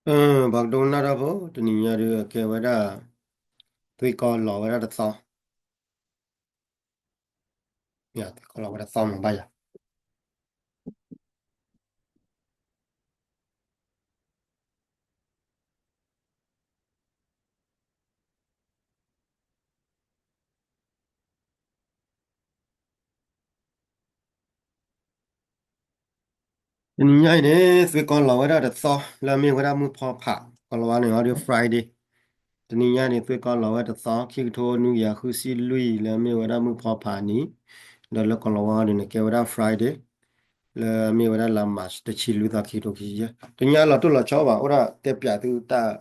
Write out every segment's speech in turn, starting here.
ပှၤကဒိကနၣ်တၢ်ဖိ တနံၤညါဒုးကဲဝဲဒၣ် သွ့ကီလီၤဝဲဒၣ်တသီ, သွ့ကီလီၤဝဲတသီမးဘၣ်ယၤ. တနံၤညါအံၤန့ၣ် သွ့ကီလီၤဝဲဒၣ်တသီ လၢအမ့ၢ်ဝဲဒၣ်မုၢ်ဖီဖး ကီၤလၤဝါန့ၣ်အီၤဒုး Friday. တနံၤညါန့ၣ် သွ့ကီလီၤဝဲတသီ ခံကထိနွံကယၤဃုဆံလွံၢ် လၢအမ့ၢ်ဝဲဒၣ်မုၢ်ဖီဖးနံၤ, ဒီးလၢကီၤလၤဝါအီၤဒုးန့ၣ် ကဲဝဲဒၣ် Friday လၢအမ့ၢ်ဝဲဒၣ်လါ March တဆံလွံၢ်သီ ခံကထိခံဆံယဲၢ်. တနံၤညါလီၤတိၢ်လီၤဆီဘၣ် အိၣ်ဒၣ်တဲပၠးသုတၢ်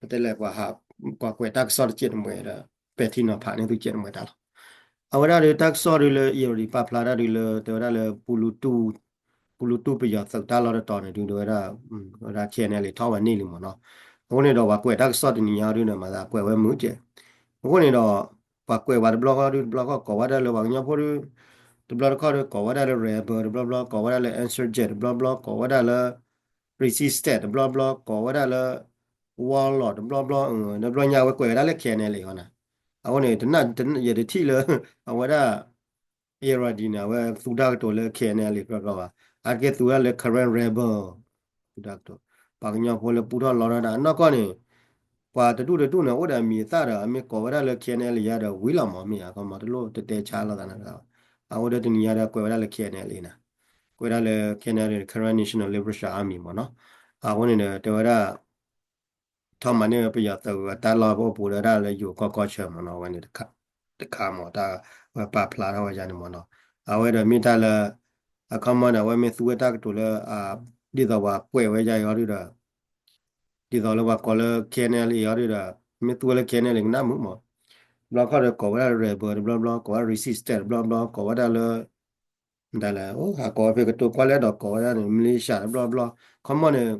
ပတဲလဲၣ် ပှၤဟး ပှၤကွဲးတၢ်ကစီၣ်တစဲးတမှဲၤဒီး ပဲာ်ထံနီၤဖးန့ၢ်သုစဲးတမှဲၤတၢ်လီၤ. အဝဲဒၣ်ဒုးတၢ်ကစီၣ်ဒုးလၢ Irrawaddy ပာ်ဖျါတၢ်ဒုးလၢ တဲဝဲဒၣ်လၢ ပူလူတူၢ်ပယီၤသုးတၢ်လီၢ်တတီၤန့ၣ်ဒုး ဝဲဒၣ် ဝဲဒၣ် K N L A ထီၣ်ဝဲန့ၢ်လံမ့ၢ်နီၤ. အဃိန့ၣ်ဒီးပှၤကွဲးတၢ်ကစီၣ်တနံၤညါဒုးန့ၣ် မၤသးကွဲးဝဲမုာ်ကဲး. အဃိန့ၣ်ဒီး ပှၤကွဲးဝဲတဘျီဃီဒုး တဘျီဃီကိးဝဲဒၣ်လၢပှၤကညီဖိဒုး တဘျီတခီၣ်ဒုး ကိးဝဲဒၣ်လၢ rebel တဘျီဘျီ ကိးဝဲဒၣ်လၢ insurgent တဘျီဘျီ ကိးဝဲဒၣ်လၢ resistance တဘျီဘျီ ကိးဝဲဒၣ်လၢ warlord တဘျီဘျီ တဘျီညါဝဲကွဲးဝဲဒၣ်လၢ K N L A အီၤနၤ. အဃိန့ၣ် တနၢ်ယတထံၣ်လၢ အဝဲဒၣ် Irrawaddy န့ၣ် အဝဲသူတၢ်ကတိၤလၢ K N L A တဘျီဘျီဘၣ်. အါတက့ၢ်သူဝဲဒၣ်လၢ Karen rebel သူတၢ်ကတိၤ ပှၤကညီဖိလၢပူထီၣ်လီထီၣ်တၢ်အနီၢ်ကီၢ်န့ၣ် ပှၤတဒူၣ်တဒူၣ်န့ၣ် အိၣ်ဒီးအမံၤအသၣ်ဒီး အမ့ၢ်ကိးဝဲဒၣ်လၢ K N L A ယါဒီးဝံၤလီၤမး မ့ၢ်ဧါ ခီမးတလိၣ်တတဲဆါလိာ်သးနၤတဂၤဘၣ်. အဃိဒီးတနံၤညါဒီးကွဲးဝဲဒၣ်လၢ K N L A နၤ, ကွဲးဒၣ်လၢ K N L A Karen National Liberation Army မ့ၢ်နီၤ. အဃိန့ၣ်ဒီး တဲဝဲဒၣ် ထီၣ်မၤန့ၢ်ဝဲပယီၤသုးအတၢ်လီၢ်ဖဲအိၣ်ပူၤဒီးဒၣ်လၢယိၤကီၢ် ကီၢ်ဆၢမ့ၢ်နီၤ အဝဲန့ၣ် တခါမ့ၢ်တၢ်ဝဲပာ်ဖျါထီၣ်ဝဲယါန့ၣ်မ့ၢ်နီၤ. အဝဲဒီးမ့ၢ်တၢ်လၢ အခီမီန့ၣ် အဝဲမ့ၢ်သူဝဲတၢ်ကတိၤလၢ ဒ်သိးပှၤကွဲးဝဲယါအံၤအီၤဒုးဒီး ဒ်သိးလၢပှၤကိးလၢ K N L A အီၤဒုးဒီး မ့ၢ်သူဝဲလၢ K N L A ကနၣ်မုာ်မး. တဘျီခီၣ်ဒီးကိးဝဲဒၣ်လၢ rebel တဘျီဘျီ ကိးဝဲဒၣ် resistance တဘျီဘျီ ကိးဝဲဒၣ်လၢ မတၤလဲၣ် အိၣ်ဟးကိးဝဲဖဲကတိၤကွၢ်လၢအဲၣ်ဒိးကိးဝဲဒၣ်န့ၣ် militia တဘျီဘျီ ခီမီန့ၣ်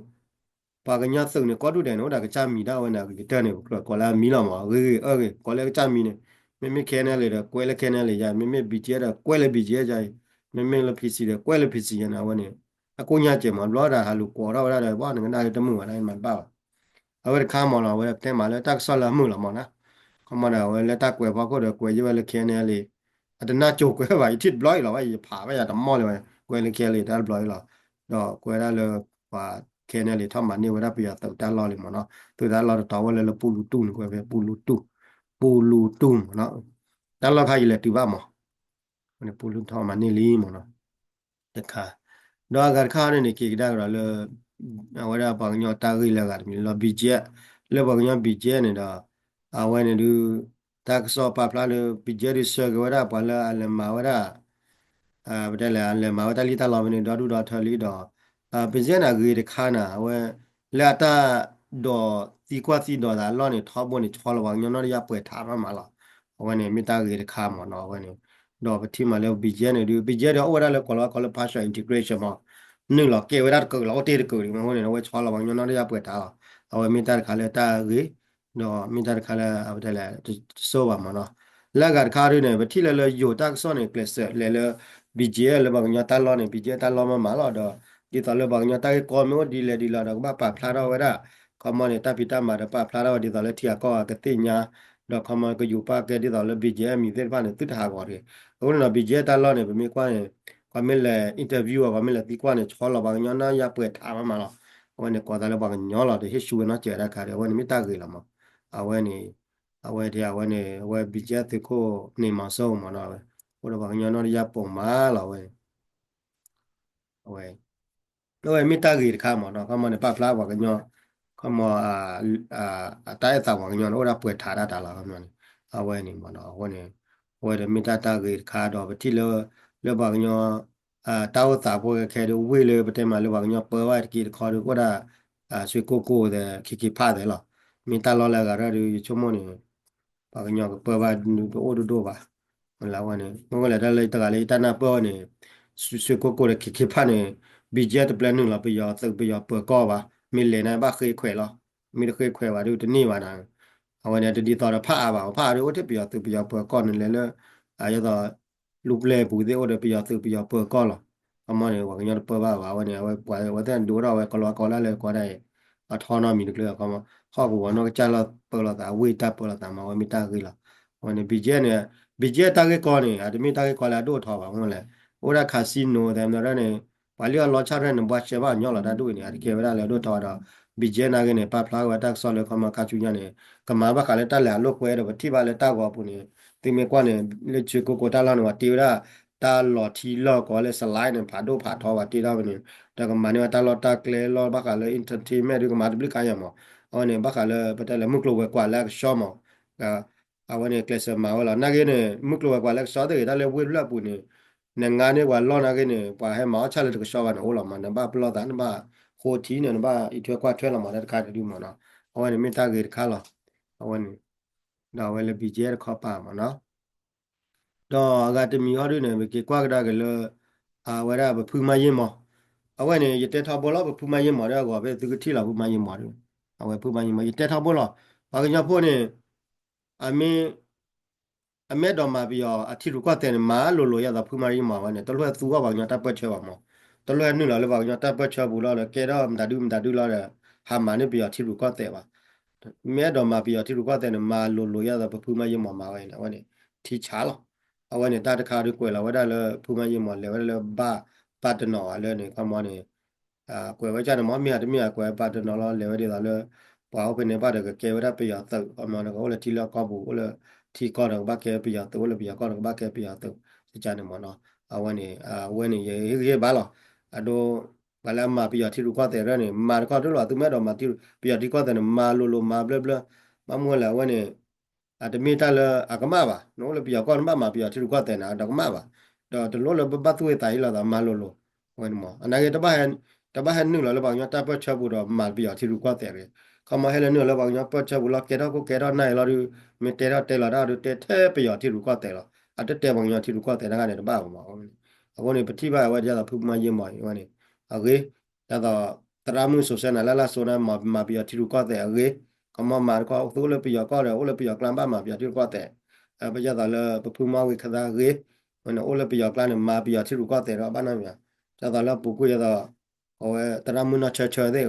ပှၤကညီသုးန့ၣ် ကီၢ်ဒူၣ်ဒဲးန့ၣ် အိၣ်ဒၣ်ကစၢ်မံၤဒၣ်ဝဲန့ၣ် အဂ့ၤကတၢၢ်န့ၣ် ပကြၢးကိးလၢအမံၤလီၤမး အဂ့ၤဂ့ၤအၢဂ့ၤ ကိးလၢကစၢ်မံၤန့ၣ် မ့မ့ၢ် K N L A ဒီး ကွဲးလၢ K N L A ယါ မ့မ့ၢ် B G F ဒီး ကွဲးလၢ B G F ယါအံၤ မ့မ့ၢ်လၢ P C ဒီး ကွဲးလၢ P C ယါန့ၣ် အဝဲန့ၣ် အကိၣ်ညါကဲးမး တဘျီတၢ်ဟးလူၤကိးထီၣ်ဝဲဒၣ်ဒီး ဘၣ်နကနၣ်လၢတမုာ်ဘၣ် တၢ်မၤတဘၣ်ဘၣ်. အဝဲတခါမးနီၤ အဝဲတဲမးလၢတၢ်ကစီၣ်လၢအမုာ်လီၤမးနီၤ ခီမီဒီး အဝဲလၢတၢ်ကွဲးဖီခိၣ်ဒီး ကွဲးယဲၢ်ဝဲလၢ K N L A အတနၢ်ကၠိၤကွဲးဘၣ် ယထံၣ်တဘျီအံၤလီၤ ယဖးဘၣ်ယၤတမီၢ်လၢၤဘၣ် ကွဲးလၢ K N L A တၢ်တဘျီအံၤလီၤ. ဒီးကွဲးဒၣ်လၢ ပှၤ K N L A ထီၣ်မၤန့ၢ်ဝဲဒၣ်ပယီၤသုးတၢ်လီၢ်လံမးနီၤ သုးတၢ်လီၢ်တတီၤဝဲလၢလၢပူလူတူၢ်န့ၣ် ကွဲးဖဲပူလူတူၢ် ပူလူတူၢ်မးနီၤ တၢ်လီၢ်ခါယလဲၤတုၤဘၣ်မး ပူလူထီၣ်မၤန့ၢ်လံမးနီၤ တခါ ဒီးအဂၤတခါန့ၣ်န့ၣ် က့ၤကဒါကဒီးလၢ အဝဲဒၣ်ပှၤကညီတၢ်ဂ့ၢ်လၢအဂၤတမံၤလၢ B G F လၢပှၤကညီ B G F န့ၣ်ဒီး အဝဲန့ၣ်ဒုး တၢ်ကစီၣ်ပာ်ဖျါလၢ B G F ဒုးဆှၢက့ၤဝဲဒၣ်ပှၤလၢအလဲၤမၤဝဲဒၣ် ပတဲလဲၣ် အလဲၤမၤဝဲတၢ်လံၣ်တၢ်လီဖဲန့ၣ် ဒီဒူၣ်ဒီထၢလံဒီး B G F န့ၣ်အဂ့ၤတခါန့ၣ် အဝဲ လၢအတၢ်ဒိးသံကွၢ်သံဒိးသးအလီၢ်န့ၣ် ထီဘိန့ၣ် ဆီလီၤပှၤကညီနီၢ်တယၢ်ပှဲၤထးမးမးလီၤ. အဝဲန့ၣ်မ့ၢ်တၢ်ဂ့ၤတခါမးနီၤ အဝဲန့ၣ် ဒီးပထံၣ်မးလၢ B G F န့ၣ်ဒုး B G F ဒီးအိၣ်ဝဲဒၣ်လၢကိးလီၤဝဲကိးလၢ partial integration မး နုာ်လီၤကဲဝဲဒၣ်တကုာ်လီၤ အိၣ်တ့ၢ်တကုာ်ဒံးမး အဃိန့ၣ် အဝဲဆီလီၤပှၤကညီနီၢ်တယၢ်ပှဲၤထးလီၤ. အဝဲမ့ၢ်တၢ်တခါလၢတၢ်ဂ့ၤ ဒီးမ့ၢ်တၢ်တခါလၢ အဝဲတဲလဲၣ် တဆိဘၣ်မးနီၤ လၢအဂၤတခါဒုးန့ၣ် ပထံၣ်လၢလၢယိၤတၢ်ကစီၣ်န့ၣ် ကျဲးစၢးလဲၤလၢ B G F လၢပှၤကညီတၢ်လီၢ်န့ၣ် B G F တၢ်လီၢ်မးမးလီၤဒီး ဒ်သိးလၢပှၤကညီတၢ်ဂ့ၢ်ကီမ့ၢ်အိၣ်ဒ်လဲၣ်ဒ်လဲၣ်ဒီး ကဘၣ်ပာ်ဖျါထီၣ်ဝဲဒၣ် ခီမီန့ၣ် တၢ်ဖံးတၢ်မၤဒီးပာ်ဖျါထီၣ်ဝဲဒ်သိးလၢထံဂၤကီၢ်ဂၤကသ့ၣ်ညါ ဒီးခီမီကယူၤပာ်ကဲဒ်သိးလၢ B G F မံၤသ့ၣ်တဖၣ်န့ၣ် သုတဟးဂီၤတဂ့ၤ. အဃိန့ၣ်ဒီး B G F တၢ်လီၢ်န့ၣ် ပမ့ၢ်ကွၢ်န့ၣ် ပှၤမ့ၢ်လဲၤ interview အီၤ ပှၤမ့ၢ်လဲၤသံကွၢ်န့ၣ် ဆီလီၤပှၤကညီနီၢ်တယၢ်ပှဲၤထးမးမးလီၤ. အဝဲန့ၣ်ကိးသးလၢပှၤကညီလီၤ တဟ့ၣ်ဆူၣ်ဝဲနီတစဲးတၢ်ခါဒီး အဝဲန့ၣ်မ့ၢ်တၢ်ဂ့ၤလီၤမး. အဝဲန့ၣ် အဝဲဒၣ်အဝဲန့ၣ် အဝဲ B G F သုးခိၣ်န့ၣ်မၤစိမးနီၤ အဝဲ အိၣ်ဒီးပှၤကညီနီၢ်တယၢ်ပိာ်မးလီၤ အဝဲန့ၣ် အဝဲ အဝဲမ့ၢ်တၢ်ဂ့ၤတခါမးနီၤ ခီမီန့ၣ် ပာ်ဖျါပှၤကညီ ခီမီ အတၢ်အဲၣ်သးပှၤကညီန့ၣ် အိၣ်ဒၣ်ပှဲၤထးဒၣ်တၢ်လီၤ ခီမီန့ၣ် အဝဲန့ၣ်မးနီၤ အဃိန့ၣ် အဝဲဒီးမ့ၢ်တၢ်တၢ်ဂ့ၤတခါဒီး ပထံၣ်လၢ လၢပှၤကညီ တၢ်အိၣ်သးဖိခဲခဲဒီး ဝ့ၢ်လၢပတဲမးလၢပှၤကညီပၢဘၣ်တက့ၢ်တခီဒီး အိၣ်ဒၣ် ဆွ့ကိၢ်ကိၢ်သဲး ခ့ခ့ဖးသဲးလီၤ. မ့ၢ်တၢ်လီၢ်လၢအဂၤတၢ်ဒီး ယဆိကမိၣ်န့ၣ် ပှၤကညီကပၢဘၣ်ဒုးတအိၣ်ဒိၣ်ဒိၣ်ဘၣ်. လၢအဝဲန့ၣ် မ့ၢ်ဝဲလဲၣ်တၢ်လၢတဂၤလၢယတၢ်နၢ်ပၢၢ်ဝဲန့ၣ် ဆွ့ကိၢ်ကိၢ်ဒီးခ့ခ့ဖးန့ၣ် ဘံၣ်ကၠဲၣ်တပျဲနုာ်လီၤ ပယီၤသုးပယီၤပၢၤကီၢ်ဘၣ်. မ့ၢ်လဲၤန့ၣ်ဘၣ်ဃ့ခွဲးလီၤ. မ့ၢ်တဃ့ခွဲးဘၣ်ဒုးတန့ၢ်ဘၣ်နၤ. အဝဲန့ၣ်တဒ်သိးဒီးဖးအါဘၣ် ဖးအါဒုးအိၣ်ထဲပယီၤသုးပယီၤပၢၤကီၢ်န့ၣ်လဲၤလၢ အဒ်သိး လူၢ်ပျဲၢ်ပူၤသ့ၣ်အိၣ်ဒီးပယီၤသုးပယီၤပၢၤကီၢ်လီၤ. ခီမီန့ၣ် ပှၤကညီတပၢဘၣ်ဘၣ် အဝဲန့ၣ် အဝဲပှၤဝဲသ့ၣ်ဒိၣ်ထီၣ်ဝဲကလီကလီလၢလဲၤကွၢ်ဒၣ်အံၤ အထီနီတမံၤတကျၢၤ ခီမီ ဟီၣ်ကဝီၤနီၢ်ကစၢ်လီၢ်ပၢလီၤသး အဝ့ၢ်တၢ်ပၢလီၤသးမး အဝဲမ့ၢ်တၢ်ဂ့ၤလီၤ. အဝဲန့ၣ် BGF န့ၣ် BGF တၢ်ဂ့ၢ်ကီန့ၣ် အတမ့ၢ်တၢ်ဂ့ၢ်ကီလၢအဒိၣ်အထီဘၣ် မ့ၢ်လဲၣ်. အိၣ်ဒၣ် casino သဲမနုၤန့ၣ် ပှၤလံၣ်အီၣ်လီဆၣ်ရဲၣ်န့ၣ် ဘှါရှဲဘၣ်ညီလီၤ တၢ်ဒ်အံၤန့ၣ် အတကဲဝဲဒၣ်လၢအဒိၣ်ထီဒီး BGF နာ်ဂ့ၤန့ၣ် ပာ်ဖျါက့ၤဝဲတၢ်ကစီၣ်လၢခီမီခါဆူညါန့ၣ် ကမၤဘၣ်ဃးလၢတၢ်လဲၤအလိာ်ကွဲဒီး ပထံၣ်ဘၣ်လၢတၢ်ဂီၤပူၤန့ၣ် သုမ့ၢ်ကွၢ်န့ၣ် လၢဆွ့ကိကိတၢ်လီၢ်န့ၣ် ပှၤတ့ဝဲဒၣ် တၢ်လီၤထံလီၢ်ကီးလၢ slide န့ၣ် ဖးဒိၣ်ဖးထီ ပှၤတ့ထီၣ်ဝဲန့ၣ် ဒီးကမၤန့ၢ်ဝဲတၢ်လီၢ်တၢ်ကျဲလီၢ်ဘၣ်ဃးလၢ entertainment ဒုကမၤတဘျုးခါယၤမး အဝဲန့ၣ် ဘၣ်ဃးလၢပတဲလၢမုၢ်ကျိၤဝဲၤကွာ်လၢအကဆှီမး အဝဲန့ၣ် ကျဲးစၢးမၤဝဲလီၤ. နာ်ဂ့ၤန့ၣ် မုၢ်ကျိၤဝဲၤကွာ်လၢကဆှီသ့ၣ်ဂ့ၤ တၢ်လၢဝ့ၢ်ဖျၢၣ်ပူၤန့ၣ် နငါန့ၢ်ပှၤလီၢ်နာ်ဂ့ၤန့ၣ် ပှၤဟဲမၤအီၣ်ဆၣ်လၢတကဆှီဘၣ်န့ၣ်အိၣ်လီၤမး နဘၣ်ပလီၢ်သး နဘၣ်ဃိထံန့ၣ် နဘၣ်အံးထွဲကွၢ်ထွဲလီၤမး တၢ်တခါတဒုမးနီၤ အဝဲန့ၣ်မ့ၢ်တၢ်ဂ့ၤတခါလီၤ. အဝဲန့ၣ် ဒီးအဝဲလၢ BGF တခီပၤမးနီၤ ဒီးအဂၤတမံၤအီၤဒုန့ၣ် ပက့ၤကွၢ်ကဒါက့ၤလၢ အဝဲဒၣ်ပဖုမါယ့ၢ်မီၤ အဝဲန့ၣ် ယတဲထီဘိလီၤ ပဖုမါယ့ၢ်မီၤဒီးအဂီၢ် ဖဲသုကထံၣ်လီၤဖုမါယ့ၢ်မီၤဒီး အဝဲဖုမါယ့ၢ်မီၤ ယတဲထီဘိလီၤ ပှၤကညီဖိန့ၣ် အမ့ၢ် အမ့ၢ်အဲၣ်ဒိးမၤပယီၤအထံရူၢ်ကီၢ်သဲးန့ၣ် မၤလိၤလိၤယသးဖုမါယ့ၢ်မီၤဝဲန့ၣ် တလိၣ်ဟဲသူအီၣ်ပှၤကညီတၢ်ပၢၢ်ဆၢဘၣ်မီၤ တလိၣ်ဟဲနုာ်လီၤလၢပှၤကညီတၢ်ပၢၢ်ဆၢပူၤလီၤဒီး ကဲထီၣ်မတၤဒုမတၤဒုလီၤဒီး ဟးမၤန့ၢ်ပယီၤထံရူၢ်ကီၢ်သဲးဘၣ် မ့ၢ်အဲၣ်ဒိးမၤပယီၤထံရူၢ်ကီၢ်သဲးန့ၣ် မၤလိၤလိၤယသးပဖုမါယ့ၢ်မီၤမၤဝဲန့ၣ် အဝဲန့ၣ် ထံဆါလီၤ. အဝဲန့ၣ် တၢ်တခါဒုးကွဲးလီၤဝဲဒၣ်လၢ ဖုမါယ့ၢ်မီၤလဲၤဝဲဒၣ်လၢဘၣ် ဘၣ်တနီၤအလၢန့ၣ် ခီမီန့ၣ် ကွဲးဝဲကၢ်န့ၣ်မီၤ မ့ၢ်အတမ့ၢ်အကွဲးဘၣ်တနီၤလီၤ လဲၤဝဲဒ်သိးလၢ ပှၤအိၣ်ဖဲန့ၣ်ဘၣ်ဒီးကကဲဝဲဒၣ်ပယီၤသုး ခီမီန့ၣ် ကအိၣ်လၢထံလၢကီၢ်ပူၤ အိၣ်လၢထံကီၢ်ဒီးကဘၣ်ကဲပယီၤသုး အိၣ်လၢပယီၤကီၢ်ဒီးကဘၣ်ကဲပယီၤသုး ကကၢ်န့ၣ်မီၤနီၤ အဝဲန့ၣ် အဝဲန့ၣ် ယဟ့ၣ်ဂံၢ်ဟ့ၣ်ဘါလီၤ အဒိ ပှၤလၢအမၤပယီၤထံရူၢ်ကီၢ်သဲးရၢန့ၣ် မၤတခီဒိၣ်လီၤ သုမ့ၢ်အဲၣ်ဒိးမၤပယီၤထံရူၢ်ကီၢ်သဲးန့ၣ် မၤလိၤလိၤမၤဘျၢဘျၢ ဘၣ်မနုၤလဲၣ် အဝဲန့ၣ် အတမ့ၢ်တၢ်လၢအကမၣ်ဘၣ် နအိၣ်လၢပယီၤကီၢ်နဘၣ်မၤပယီၤထံရူၢ်ကီၢ်သဲးန့ၣ် ဒီးကမၣ်ဘၣ် ဒီးတလိၣ်လၢဘၣ်သူၣ်ဝံသးအံၤလိာ်သးမၤလိၤလိၤ အဝဲန့ၣ်မီၤ အနာ်က့ တဘၣ်ဟဲ တဘၣ်ဟဲနုာ်လီၤလၢပှၤကညီတၢ်ပၢၢ်ဆၢပူၤဒီးမၤပယီၤထံရူၢ်ကီၢ်သဲးတဂ့ၤ ခီမီဟဲလၢနုာ်လီၤလၢပှၤကညီပၢၢ်ဆၢပူၤလီၤ ကဲထီၣ်ခိၣ်ကဲထီၣ်နၢ်အံၤလီၤဒီး မ့ၢ်တဲထီၣ်တဲလီၤတၢ်ဒီးတဲထဲပယီၤထံရူၢ်ကီၢ်သဲးလီၤ အတတဲပှၤကညီထံရူၢ်ကီၢ်သဲးတဂၤန့ၣ်တဘၣ်ဘၣ်မီၤ အဃိန့ၣ် ပထံၣ်ဘၣ်ဝဲဒ်သိးဖုမါယ့ၢ်မီၤအံၤဝဲန့ၣ် အဂ့ၤ ဒ်သိး သရၣ်မုၣ်စိၤဆၢနၤလၢ်လၢ်စိၤန့ၣ် မၤပယီၤထံရူၢ်ကီၢ်သဲးအဂ့ၤ ခီမီမၤတခီ သုအိၣ်လၢပယီၤကီၢ်ဒီး အိၣ်လၢပယီၤကျါဘၣ်မၤပယီၤထံရူၢ်ကီၢ်သဲး ပယသးလၢပဖုမါဝံၤခသၢဂ့ၤ ဝဲန့ၣ်အိၣ်လၢပယီၤကျါန့ၣ် မၤပယီၤထံရူၢ်ကီၢ်သဲးဒီးဘၣ်နီတမံၤ ဒ်သိးလၢပူၤကွံာ်ဒ်သိး အဝဲသရၣ်မုၣ်နီၢ်ဆၢဆၢသ့ၣ်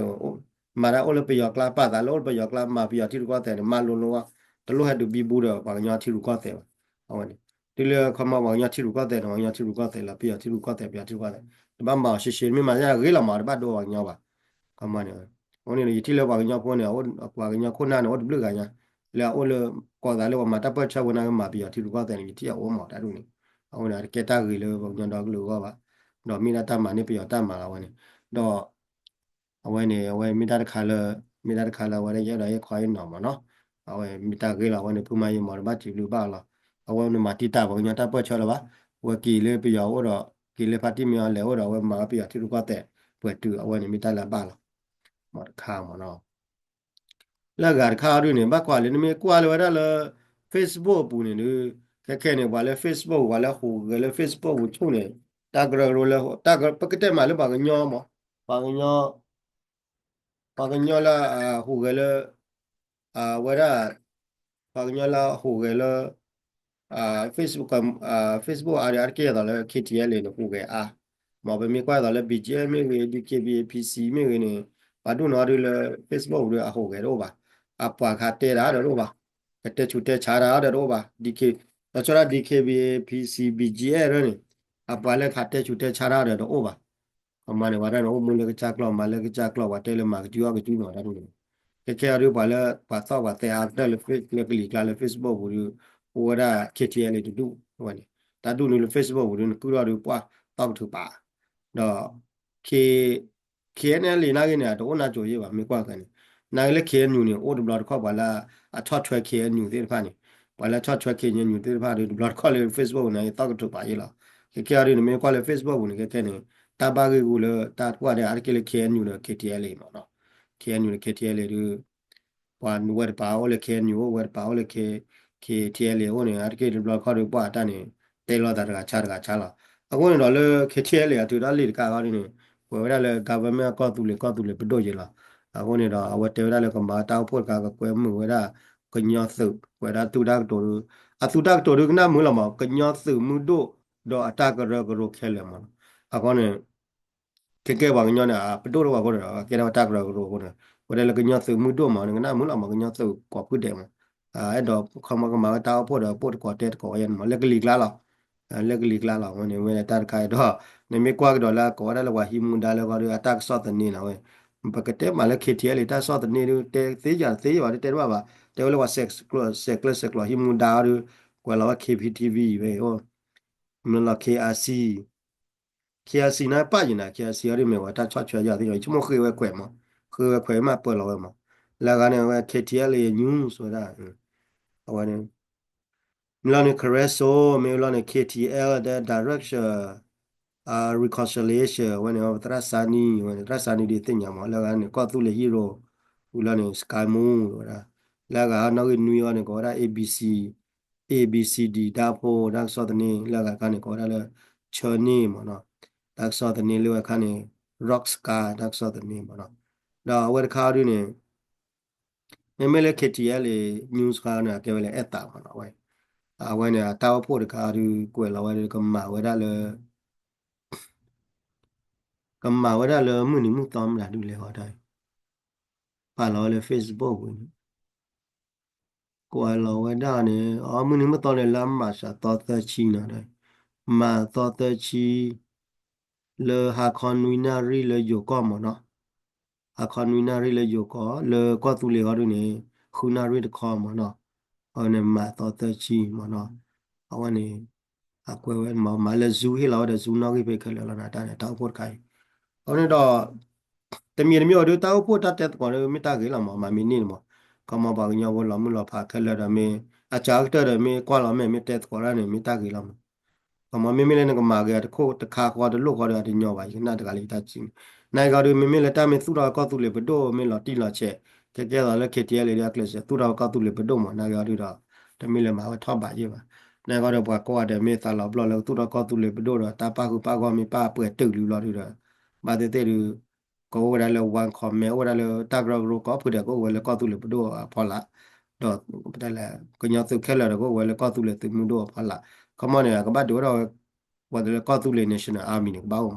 မၤတၢ်အိၣ်လၢပယီၤကျါ ပာ်သးလၢအိၣ်လၢပယီၤကျါ မၤပယီၤထံရူၢ်ကီၢ်သဲးန့ၣ် မၤလိၤလိၤဝဲ တလိၣ်ဟဲဒုးဘံဘူဒီးပှၤကညီထံရူၢ်ကီၢ်သဲးဘၣ် အဝဲန့ၣ် တုၤလၢခီမီပှၤကညီထံရူၢ်ကီၢ်သဲးန့ၣ် ပှၤကညီထံရူၢ်ကီၢ်သဲးလၢ ပယီၤထံရူၢ်ကီၢ်သဲး ပယီၤထံရူၢ်ကီၢ်သဲး တဘၣ်မၤအီၤရှဲရှဲ မ့ၢ်မၤတၢ်ဂ့ၤလီၤမး တဘၣ်ဒိပှၤကညီဘၣ် ခီမီန့ၣ် အဃိန့ၣ် ယထံၣ်လၢပှၤကညီဖိန့ၣ် ပှၤကညီခိၣ်နၢ်န့ၣ် အိၣ်တဘျုးဂၤညါ လၢအအိၣ်လၢ ကိးသးလၢပှၤမၤတၢ်ပၢၢ်ဆၢဖိန့ၣ် မၤပယီၤထံရူၢ်ကီၢ်သဲးန့ၣ် ယထံၣ်အအိၣ်မးတၢ်ဒ်န့ၣ် အဃိန့ၣ် အတကဲတၢ်ဂ့ၤလၢပှၤကညီဒီကလုာ်အဂီၢ်ဘၣ် ဒီးမ့ၢ်ဒၣ်တၢ်မၤန့ၢ်ပယီၤတၢ်မၤလီၤ အဝဲန့ၣ် ဒီး အဝဲန့ၣ် အဝဲမ့ၢ်တၢ်တခါလၢ မ့ၢ်တၢ်တခါလၢအဝဲဒၣ်ယအဲၣ်ဒိးဟ့ၣ်ခီဟ့ၣ်နီၤမးနီၤ အဝဲမ့ၢ်တၢ်ဂ့ၤလီၤ အဝဲန့ၣ် ဖုမါယ့ၢ်မီၤတဘၣ်စံးဘျုးဘၣ်အီၤလီၤ အဝဲန့ၣ်မၤတံာ်တာ်ပှၤကညီတၢ်ပၢၢ်ဆၢလၢၤဘၣ် ဝဲက့ၤလၢပယီၤအိၣ်ဒီး က့ၤလၢဖါတံၢ်မ့ၢ်အီၤလဲၤအိၣ်ဒီး အဝဲမၤဝဲပယီၤထံရူၢ်ကီၢ်သဲး ပှဲၤတုၤ အဝဲန့ၣ်မ့ၢ်တၢ်လၢအဘၣ်လီၤ မ့ၢ်တခါမးနီၤ လၢအဂၤတခါအီၤဒ်န့ၣ် ဘၣ်ကွၢ်လၢနမ့ၢ်ကွၢ်လၢဝဲဒၣ်လၢ Facebook အပူၤန့ၣ်ဒီး ခဲခဲန့ၣ် ပှၤလၢ Facebook ပှၤလၢဟူးဂဲၤလၢ Facebook ပူၤဆူၣ်န့ၣ် တၢ်ကရၢကရိလၢ တၢ်က ပကတဲမးလၢပှၤကညီမး ပှၤကညီ ပှၤကညီလၢအဟူးဂဲၤလၢ အဝဲဒၣ် ပှၤကညီလၢအဟူးဂဲၤလၢ Facebook Facebook အါဒံးအါတက့ၢ်အသိးလၢ KTLA န့ၣ် ဟူးဂဲၤအါ, မ်ပမ့ၢ်ကွၢ်သိးလၢ BGF မ့ၢ်ဂ့ၤ DKBA PC မ့ၢ်ဂ့ၤန့ၣ် ပှၤဒိၣ်နီၢ်ဒုးလၢ Facebook ဒုးအဟူးဂဲၤတအိၣ်ဘၣ်, အပှၤခးတဲတၢ်ဒီးတအိၣ်ဘၣ်, ကတဲဆူးတဲဆါတၢ်ဒီးတအိၣ်ဘၣ်, DK လီၤဆီဒၣ် DKBA PC BGF ဒၢန့ၣ် အပှၤလၢခးတဲဆူးတဲဆါတၢ်ဒီးတအိၣ်ဘၣ် အမၤန့ၣ် ပှၤတၢ်န့ၣ် အိၣ်မူလၢကစၢ်ကျီၢ် မၤလၢကစၢ်ကျီၢ် ပှၤတဲလၢမၤကစုအီၣ်ကစုနီၤတၢ်ဒ်န့ၣ်, ခဲခဲအံၤဒုး ပှၤလၢပှၤသီၣ်ပှၤသဲအါတၢ်လၢ လၢကလံၤကျါလၢ Facebook ပူၤဒုး အိၣ်ဝဲဒၣ် KTLA တဒူၣ်ဝဲန့ၣ်, တၢ်ဒူၣ်န့ၣ်လၢ Facebook ပူၤဒုး နကုၢ်ထီၣ်ဒုးပှၢ်သီၣ်ကထုးပာ်, ဒီး K KNLA နာ်ဂ့ၤန့ၣ် အတအိၣ်နါစိၤယ့ၢ်ဘၣ် မ့ၢ်ကွၢ်ခဲန့ၣ်, နာ်ဂ့ၤလၢ KNU န့ၣ် အိၣ်တဘျီတခီၣ် ပှၤလၢအဆီၣ်ထွဲ KNU သ့ၣ်တဖၣ်န့ၣ်, ပှၤလၢဆီၣ်ထွဲ KNU သ့ၣ်တဖၣ်ဒုး တဘျီတခီၣ်လၢ Facebook န့ၣ် သီၣ်ကထုးပာ်ယ့ၢ်လီၤ. ခဲခဲအံၤဒုး နမ့ၢ်ကွၢ်လၢ Facebook ပူၤန့ၣ် ခဲခဲန့ၣ် တၢ်ဘၣ်ဂ့ၢ်ဂူာ်လၢတၢ်တကွၢ်ဒဲးအါတက့ၢ်လၢ KNU ဒီး KTLA မ့ၢ်နီၤ, KNU ဒီး KTLA ဒုး ပှၤဝဲတပၤအိၣ်လၢ KNU အိၣ် ဝဲတပၤအိၣ်လၢ KTLA အိၣ်န့ၣ် အါတက့ၢ်တဘျီတခီၣ်ဒုး ပှၤအတၢ်န့ၣ် တဲလိာ်သးတဂၤဆါတဂၤဆါလီၤ. အဃိန့ၣ်ဒီးလၢ KTLA အတုၤဒီးလံာ်တကးအဂီၢ်ဒ်န့ၣ် ကွဲးဝဲဒၣ်လၢ government ကီၢ်သူလ့ၤ ကီၢ်သူလ့ၤပဒိၣ်ယ့ၢ်လီၤ. အဃိန့ၣ်ဒီး အဝဲတဲဝဲဒၣ်လၢကမၤတၢ်အိၣ်ဖှိၣ်တခါ ကကွဲမုာ်ဝဲဒၣ် ကညီသုး ကွဲးဒၣ်သူတၢ်ကတိၤဒုး အသူတၢ်ကတိၤဒုးကနၣ်မုာ်လီၤမး ကညီသုးမုၢ်ဒိၣ် ဒီးအတၢ်ကရၢကရိခဲလၢာ်မး. အဃိန့ၣ် ခဲကဲပှၤကညီန့ၣ် အပဒိၣ်တအိၣ်ဘၣ်အဃိန့ၣ်ဒီး ကဲထီၣ်ဝဲတၢ်ကရၢကရိအဃိန့ၣ် ဝဲဒၣ်လၢကညီသုးမုၢ်ဒိၣ်မး နကနၣ်မုာ်လီၤမး ကညီသုးကိးဖုဒဲးမး, အဲၣ်ဒိးခီမီကမၤဝဲတၢ်အိၣ်ဖှိၣ်ဒီးပိၣ်တကိးတဲတကိးဝဲယဲန့ၣ်မး လၢကလံၤကျါလီၤ, လၢကလံၤကျါလီၤ ဝဲန့ၣ်ဝဲတၢ်တခါအံၤဒီး နမ့ၢ်ကွၢ်ကဒီးလၢအကိးဝဲဒၣ်လၢပှၤဟံးမူဒါလၢအဂီၢ်ဒီး အတၢ်ကစီၣ်သန့လီၤဝဲ, ပကတဲမးလၢ KTLA တၢ်ကစီၣ်သန့ဒုး တဲသ့ယၤတသ့ယၤဘၣ် တတဲတဘၣ်ဘၣ် တဲဝဲလၢပှၤ ဆဲးကျၢဆဲးကျိးဟံးမူဒါအီၤဒီး ကွဲးလီၤဝဲ KPTV ဝဲ မ့ၢ်လီၤ KRC KRC န့ၣ်ပၣ်ယံၤနၤ KRC အီၤဒ်မ့ၢ်ဝဲတၢ်ဆီၣ်ထွဲယၤသ့ၣ်ညါ ယဆိကမိၣ်ဃ့ဝဲခွဲးမး, ဃ့ဝဲခွဲးမးပၢၢ်လီၤဝဲမး, လၢဂၤန့ၣ်အဝဲ KTLA News ဝဲဒၣ်, အဝဲန့ၣ်, မ့ၢ်လီၤန့ၣ် Careso မ့ၢ်လီၤန့ၣ် KTL ဒီး Direction Reconciliation ဝဲန့ၣ် သရၣ်စါနံ ဝဲန့ၣ် သရၣ်စါနံဒ်သ့ၣ်ညါမး လၢဂၤန့ၣ် ကီၢ်သူလ့ၤ hero ဝံၤလီၤန့ၣ် Sky Moon ဝဲဒၣ်, လၢဂၤနီၣ်ဂံၢ်နွံအီၤန့ၣ် ကိးဝဲဒၣ် ABC A B C D တၢ်အိၣ်ဖှိၣ်တၢ်ကစီၣ်သန့ လၢအဂၤတခါန့ၣ် ကိးဝဲဒၣ်လၢ ဆၢန့ၢ်မးနီၤ, တၢ်ကစီၣ်သန့လၢဝဲခါန့ၣ် Rockstar တၢ်ကစီၣ်သန့မးနီၤ, ဒီးအဝဲတခါအီၤဒုန့ၣ် မ့မ့ၢ်လၢ KTLA News ခါန့ၣ် အကဲဝဲလၢအဲၣ်သးမးနီၤ, အဝဲ အဝဲန့ၣ် အတၢ်အိၣ်ဖှိၣ်တခါအီၤဒု ကွဲးလီၤဝဲဒၣ် ကမၤဝဲဒၣ်လၢ ကမၤဝဲဒၣ်လၢမုၢ်နံၤမုၢ်သီမတၤဒုလဲၣ်အီၤတၢ်, ပာ်လီၤဝဲလၢ Facebook ပူၤန့ၣ် ကွဲးလီၤဝဲဒၣ်န့ၣ် အမုၢ်နံၤမုၢ်သီန့ၣ် လၢအမၤစှၤသီသၢဆံနီၤ, မၤသီသၢဆံ လၢဟါခီနွံနၣ်ရံၣ်လၢယိၤကီၢ်မးနီၤ, ဟါခီနွံနၣ်ရံၣ်လၢယိၤကီၢ် လၢကီၢ်သူလ့ၤအီၤဒုန့ၣ် ဃုနၣ်ရံၣ်တခီမးနီၤ, အဝဲန့ၣ်မၤသီသၢဆံမးနီၤ, အဝဲန့ၣ် အကွဲးဝဲမး မၤလၢ Zoom ဟ့ၣ်လီၤဝဲဒီး Zoom နီၣ်ဂံၢ်ဖဲခဲလၢာ်လီၤနီၤ တၢ်န့ၣ် တၢ်အိၣ်ဖှိၣ်တခါအံၤ, အဝဲန့ၣ်ဒီး တမံၤတမံၤအီၤဒု တၢ်အိၣ်ဖှိၣ်တၢ်တဲသကိးဒု မ့ၢ်တၢ်ဂ့ၤလီၤမး မၤမ့ၢ်န့ၢ်န့ၣ်မး, ခီမီပှၤကညီဖိလီၤမုၢ်လီၤဖးခဲလၢာ်ဒီးမ့ၢ် အစှၤကတၢၢ်ဒီးမ့ၢ်ကွၢ်လီၤမဲာ်မ့ၢ်တဲသကိးတၢ်န့ၣ် မ့ၢ်တၢ်ဂ့ၤလီၤမး, ခီမီမ့မ့ၢ်လၢနကမၤဂ့ၤတခိၣ်တခါဃီတလိၣ်ဃီဒီး အတညီဘၣ် ယကနၣ်တဂၤလၢယတၢ်စံးန့ၣ်, နာ်က့အီၤဒု မ့မ့ၢ်လၢတၢ်မ့ၢ်သူၣ်ထီၣ်ကီၢ်သူလ့ၤပဒိၣ်မ့ၢ်လီၤတံၢ်လီၤဆဲး ကဲကဲသိးလၢ KTLA ဒု အကျဲးစၢးသူၣ်ထီၣ်ကီၢ်သူလ့ၤပဒိၣ်မး နာ်က့အီၤဒုဒီး တမ့ၢ်လၢမၤဝဲထီၣ်ဘးယဲၢ်ဘၣ်, နာ်က့အီၤဒီးပှၤကိးဂၤဒဲးမ့ၢ်သးလီၤဘျီၣ်လၢကသူၣ်ထီၣ်ကီၢ်သူလ့ၤပဒိၣ်ဒီး တၢ်ပၣ်ဃုာ်ပၣ်ဂီၢ်မ့ၢ်ပၣ်ပှဲၤတုာ်လံဘျီဒုဒီး ဘၣ်သ့ၣ်သ့ၣ်ဒု ကအိၣ်ဝဲဒၣ်လၢ one command အိၣ်ဝဲဒၣ်လၢတၢ်ကရၢကရိကိးဖုဒဲး ကအိၣ်ဝဲလၢကီၢ်သူလ့ၤပဒိၣ်အဖီလာ်, ဒီး ပတဲလဲၣ် ကညီသုးခဲလၢာ်ဒီး ကအိၣ်ဝဲလၢကီၢ်သူလ့ၤသုးမုၢ်ဒိၣ်အဖီလာ်, ခီမီန့ၣ် ကဘၣ်ဒုးဝဲဒၣ်ဝဲ ဝဲဒၣ်လၢကီၢ်သူလ့ၤ National Army န့ၣ် ကဘၣ်အိၣ်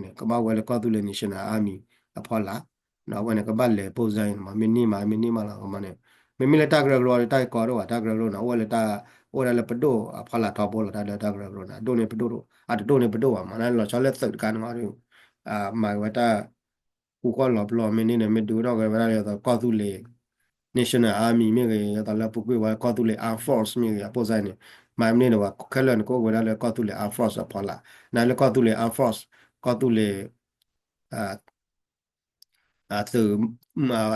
မး, ကဘၣ်ဝဲလၢကီၢ်သူလ့ၤ National Army အဖီလာ်, ဒီးအဝဲန့ၣ် ကဘၣ်လဲၤပိၢ်စါအံၤမး မ့ၢ်န့ၢ်မး မ့ၢ်န့ၢ်မးလီၤ ခီမီန့ၣ်, မ့မ့ၢ်လၢတၢ်ကရၢကရိဒီး တၢ်ကီဒိၣ်ဘၣ် တၢ်ကရၢကရိန့ၣ် အိၣ်ဝဲလၢတၢ် အိၣ်ဝဲဒၣ်လၢပဒိၣ်အဖီလာ်ထီဘိလီၤ တၢ်လၢတၢ်ကရၢကရိန့ၣ် အဒိၣ်န့ၢ်ပဒိၣ် အတဒိၣ်န့ၢ်ပဒိၣ်ဘၣ်မး လီၤဆီလၢသုးတခါန့ၣ်ဒီး မၤက့ၤဝဲတၢ် ဃူဃီလီၤပျီမ့ၢ်န့ၢ်န့ၣ် မ့ၢ်ဒုးအိၣ်ထီၣ်က့ၤဝဲဒၣ်လၢ ကီၢ်သူလ့ၤ National Army မ့ၢ်ဂ့ၤ ဒ်သိးလၢပူၤကွံာ်ဝဲကီၢ်သူလ့ၤ Armed Force မ့ၢ်ဂ့ၤ အပိၢ်စါန့ၣ်, မ့မ့ၢ်န့ၣ် ပှၤခဲလၢာ်န့ၣ် ကအိၣ်ဝဲဒၣ်လၢကီၢ်သူလ့ၤ Armed Force အဖီလာ်, နာ်လၢကီၢ်သူလ့ၤ Armed Force ကီၢ်သူလ့ၤ အသုး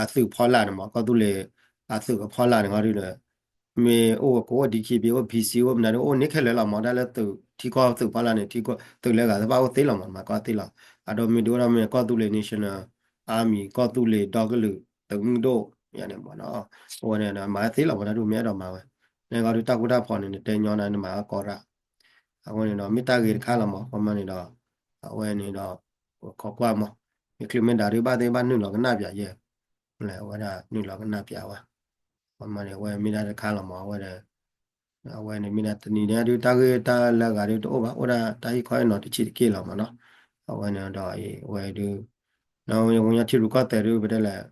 အသုးဖီလာ်န့ၣ်မး ကီၢ်သူလ့ၤ အသုးအဖီလာ်န့ၣ် ခီဒုဒီး မ့ၢ်အိၣ်ကအိၣ် DKBA အိၣ် PC အိၣ်မနုၤဒု အိၣ်န့ၢ်ခဲလၢာ်လီၤမး ဒၣ်လၢသုး ထံကီၢ်သုးဖီလာ်န့ၣ် သုးလၢဂၤသ့ၣ်တဖၣ်အိၣ်သ့လီၤမး မၤကီၢ်သ့လီၤ, အဒိမ့ၢ်ဒုးအိၣ်ထီၣ်မ့ၢ်ကီၢ်သူလ့ၤ National Army ကီၢ်သူလ့ၤဒီကလုာ်သုးမုၢ်ဒိၣ် ယၤန့ၣ်မးနီၤ, အဝဲန့ၣ်ဒီး မၤသ့လီၤမး တၢ်ဒုးမ့ၢ်အဲၣ်ဒိးမၤဝဲ, နဂီၢ်ဒုးတၢ်ဃူတၢ်ဖိးန့ၣ် နတဲညီနၤ နမၤအကီရၣ်, အဝဲန့ၣ်ဒီး မ့ၢ်တၢ်ဂ့ၤတခါလီၤမး ခီမီန့ၣ်ဒီး အဝဲန့ၣ်ဒီး ခိးကွၢ်မး, မ့ၢ်ချုးမ့ၢ်ဒၣ်ဒုးဘၣ်သ့ၣ်ဘၣ်နုာ်လီၤကနၣ်ပၠးယဲၢ်, အဝဲဒၣ်နုာ်လီၤကနၣ်ပၠးဝဲ, ခီမီန့ၣ် အဝဲမ့ၢ်ဒၣ်တခါလီၤမး အဝဲဒီး အဝဲန့ၣ်မ့ၢ်ဒၣ်တနံၤန့ၣ်ဒုး တၢ်ဂ့ၢ်တၢ်လၢဂၤဒုးတအိၣ်ဘၣ် အိၣ်ဒၣ်တၢ်ဟ့ၣ်ခီဟ့ၣ်နီၤတဆံးတက့ၢ်လီၤမးနီၤ, အဝဲန့ၣ်ဒီး အဝဲဒုး နဝဲယကညီထံရူၢ်ကီၢ်သဲးဒုး ပတဲလဲၣ်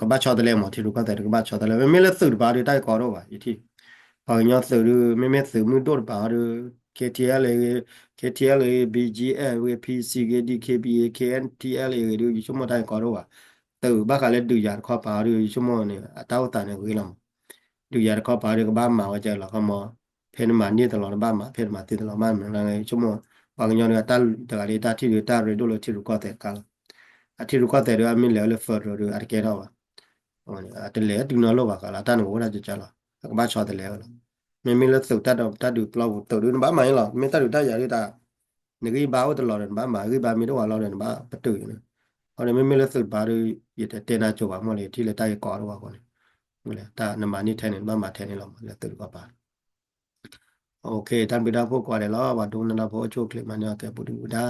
ကဘၣ်ဆီတလဲမး ထံရူၢ်ကီၢ်သဲးဒုးကဘၣ်ဆီတလဲ မ့မ့ၢ်လၢသုးတပၤဒုး တၢ်ဂ့ၢ်ကီတအိၣ်ဘၣ် ယထံၣ်, ပှၤကညီသုးဒုး မ့မ့ၢ်သုးမုၢ်ဒိၣ်တပၤအီၤဒုး KTLA ဂ့ၤ KTLA ဂ့ၤ BGF ဂ့ၤ PC ဂ့ၤ DKBA KNTLA ဂ့ၤဒုး ယဆိကမိၣ်တၢ်ဂ့ၢ်ကီတအိၣ်ဘၣ်, သုးဘၣ်ဃးလၢဒုးယၤတခီပၤအီၤဒုး ယဆိကမိၣ်န့ၣ် အတၢ်အိၣ်သးန့ၣ်ဂ့ၤလီၤမး ဒုးယၤတခီပၤဒုးကဘၣ်မၤဝဲကဲလီၤ ခီမီ ဖဲနမၤန့ၢ်တလီၤနဘၣ်မၤ ဖဲနမၤသ့တလီၤဘၣ်မၤ ယဆိကမိၣ် ပှၤကညီဒုး တဂၤလၢတၢ်ထံၣ်ဒုး တၢ်ရ့ဒိၣ်လၢထံရူၢ်ကီၢ်သဲးတခါလီၤ, အထံရူၢ်ကီၢ်သဲးဒုး အမ့ၢ်လဲၤဝဲလၢ federal ဒုး အတကဲထီၣ်ဘၣ်, တလဲၤတုၤနီၢ်လိၣ်ဘၣ်ဃးလီၤ တၢ်န့ၣ်ကအိၣ်ဒၣ်ကကလီၤ အကဘၣ်ဆီတလဲဝဲလီၤ, မ့မ့ၢ်လၢသုးတၢ်ဒုးပျီပူၤသုးဒုး နဘၣ်မၤအံၤလီၤ မ့ၢ်တၢ်ဒုးတၢ်ယၤဒုးတၢ် နဂံၢ်ဘါအိၣ်တလီၤဒီး နဘၣ်မၤ ဂံၢ်ဘါမ့ၢ်တအိၣ်ဝဲလီၤဒီး နဘၣ်ပတုာ်န့ၣ်, အဃိန့ၣ် မ့မ့ၢ်လၢသုးတပၤဒုး ယတတဲနၤကိၤဘၣ်မ့ၢ်လၢ ယထံၣ်လၢတၢ်ဂ့ၢ်ကီတအိၣ်ဘၣ်အဃိန့ၣ်, နမၤန့ၢ်ထဲန့ၣ် နဘၣ်မၤထဲန့ၣ်လီၤမး လၢသုးတပၤ တၢ်ဘျုးတၢ်ဖှိၣ်ကိးဂၤဒဲးလီၤ ပှၤဒိကနၣ်တၢ်ဖိအိၣ်ဆူၣ်အိၣ်ချ့မၤန့ၢ်အီၣ်ကဲပူၤဒုၣ်ပူၤဒါ